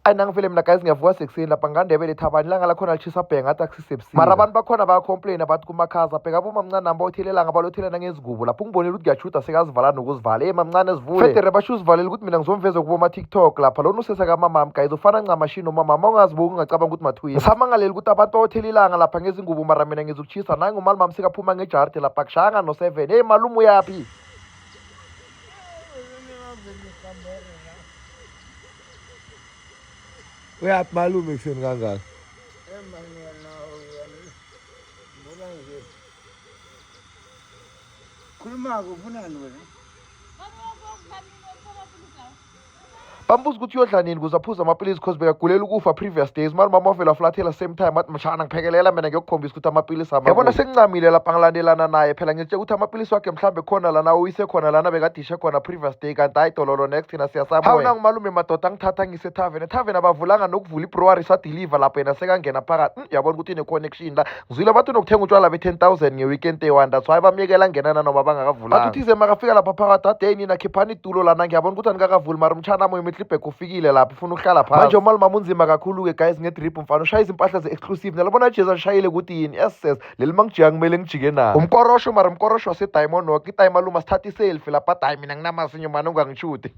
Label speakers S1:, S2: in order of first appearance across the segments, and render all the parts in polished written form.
S1: Ayi, nangifile mina guys, ngiyavuka sekuseni lapha ngandebele ethabani, ilanga lakhona litshisa bhe ngathi akusisebusika, mara abantu bakhona bayacomplaina bathi kumakhaza. Bheka abomamncane nami bawuthelelanga, balothelela ngezingubo lapho. Ungibonile ukuthi ngiyatshuda, sekazivala nokuzivala. Ey mamncane, zivule federe, basho uzivalele ukuthi mina ngizomveza kuboma-TikTok lapha. Lona usesa kamamami guys, ufana ncamashini nomamama, ungazibuki ungacabanga ukuthi mathwini. Ngisamangaleli ukuthi abantu bawothela ilanga lapha ngezingubo, mara mina ngizokutshisa. Naye ngumalumami sekaphuma ngejarde lapha, kushayanga no-7. Hey malume, uyaphi?
S2: Uyaphi malume ekuseni kangaka?
S3: Khuluma-ke, ufunani wena?
S1: Bambuza ukuthi uyodla nini ukuze aphuze amapilisi, cause bekagulela ukufa previous days. Mara umama wavela waflathela same time, athi mshana ngiphekelela mina ngiyokukhombisa ukuthi amapilisi yabona sengincamile lapha. Ngilandelana naye phela, ngitshela ukuthi amapilisi wakhe mhlambe khona lana uyise khona lana bekadishe khona previous day, kanti hayi dololo, next thina siyasabuya. Hawu, nangumalume madoda, angithatha ngise ethaveni. Ethaveni abavulanga nokuvula, ibrewery sadeliver lapho, yena sekangena phakathi. Yabona ukuthi ine-connection la. Ngizwile bathi unokuthenga utshwala be-10 000 nge-weekend eyi-one, that's why bamyekela ngena nanoma bangakavulanga. Bathi uthize makafika lapha phakathi, ade hey nina, khiphani itulo lana, ngiyabona ukuthi anikakavuli, mara umtshana wami weMiddelburg ufikile lapha, ufuna ukuhlala phasi. Manje umalumama unzima kakhulu-ke guys ngedrip, mfana ushaya izimpahla ze-exclusive. Nalabona jezi alishayile ukuthi yini yes leli mangijika kumele ngijike nayo umkorosho, mara umkorosho wase-Diamond Walk. Ithi ayi malume, sithatha iselfie lapha. Athi hayi mina nginamazinyo mani, ungangishuti.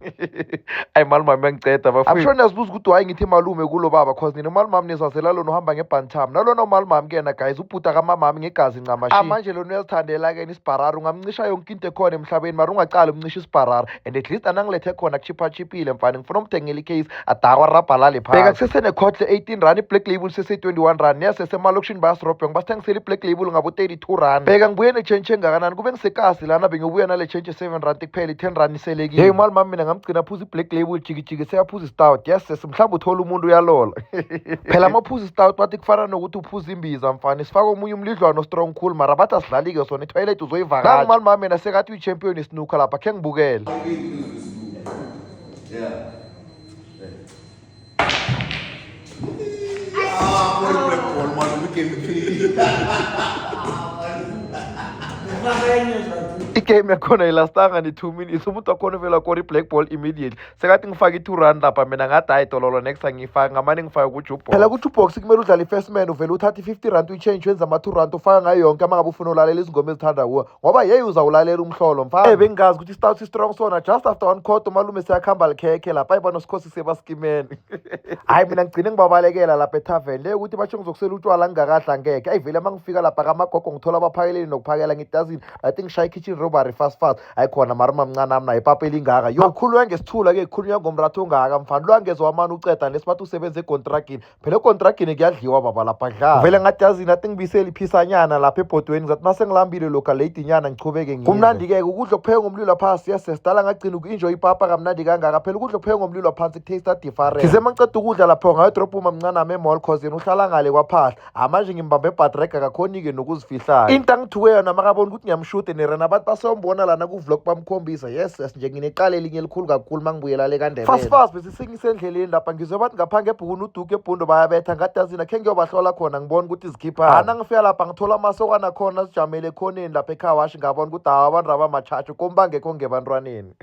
S1: Ayi malume, uyangiceda bafowethu. I'm sure niyazibuza ukuthi hayi ngithi malume kulo baba, cause nina umalumami nizazela lona uhamba ngebhantam. Nalona umalumami kuyena guys, ubhuda kamamami ngegazi ncamashi. Manje lona uyazithandela ke isibharara, ungamncisha yonke into ekhona emhlabeni, mara ungacali umncisha isibharara. And at least anangilethe khona kuchipha-chiphile mfana, ngifuna umthengela icase adakwa rabhalale phasi. Bheka kusesenekhotle 18 rand, i-Black Label sese-21 rand. Niyasesemalokishini bayasirobhe, ngibasithengisela i-Black Label ngabo 32 rand. Bheka ngibuye ne-change engakanani, kube ngisekasi lana bengiyobuya nale change 7 rand kuphela, i-10 rand iselekile. Hey umalumami mina ngamgcina aphuza i-Black Label jikijiki, seyaphuza i-stout. Yes yes, mhlawumbe uthola umuntu uyalola phela amaphuza i-stout, bathi kufana nokuthi uphuza imbiza mfana, sifake omunye umlidlwano strong khulu, mara bathi asidlali-ke sona, itoilet uzoyivakatsha. Nangumalumami mina sekathi uyi-champion isnooker lapha, khe ngibukele.
S2: Yeah. Ah, for black ball man, we came
S1: Igame yakhona ilastanga ni-2 minutes, umuntu wakhona uvela kora i-black ball immediately, sekathi ngifake i-2 rand lapha. Mina ngathi hayi dololo, next angiyifaki, ngamane ngifake ku-jukebox. Phela ku-jukebox kumele udlale i-first man, uvele uthathe i-50 rand uyichange, wenze ama-2 rand, ufaka ngayo yonke uma ngabe ufuna ulalela izingoma ezithanda kuwe, ngoba yeyi uzawulalela umhlolo mfana. Bengingazi ukuthi istout si-strong sona. Just after one quarter umalume siyakuhamba likhekhe lapha, ayibona sikhosi sebaskimeni. Hayi mina ngigcine ngibabalekela lapha ethaveni leyo ukuthi basho ngizokusela utshwala ngingakadla, ngeke. Ayi vele uma ngifika lapha kamagogo ngithola abaphakeleli nokuphakela, ngithi yazini, I think ngishaya i-kitchen robbery fast fast. Hayi khona mara mamncane ami naye ipapa elingaka yo, khulunywa ngesithula-ke, kukhulunywa ngomratha ongaka mfana lo, angeze wamane uceda nesibathi usebenza ekontragini. Phela ekontragini kuyadliwa baba, lapha dlala vele. Ngathi yazini, athi ngibisele iphisanyana lapha ebhodweni, ngathi mase ngilambile lokha late nyana ngichubeke ngidle. Kumnandi-ke ukudla okuphekwe ngomlilo phasi. Yes, sidala ngagcina uku-enjoy ipapa kamnandi kangaka. Phela ukudla okuphekwe ngomlilo phansi kutaste different. Thize mangiceda ukudla lapho ngayodrobha umamncane ami emall, cause yena uhlala ngale kwaphahla. Amanje ngimbambe ebhatrega, kakhoni-ke nokuzifihlayo. Into angithuke yona makabona ukuthi ngiyamshude nerena, abantu baseyombona lana ku-vlog bamkhombisa. Yes nje ngineqala elinye elikhulu kakhulu mangibuyela le kaNdebele. Fast fast bese sengisendleleni lapha, ngizwe bathi ngapha ngebhukuni uduke ebhundo bayabetha. Ngathi yazini, khe ngiyobahlola khona, ngibona ukuthi zikhipha. Ana ngifika lapha ngithola amasokana khona sijamele ekhoneni lapha ekhawashi, ngabona ukuthi hawa abantu abamatshatsho kombangekho ngebantwaneni.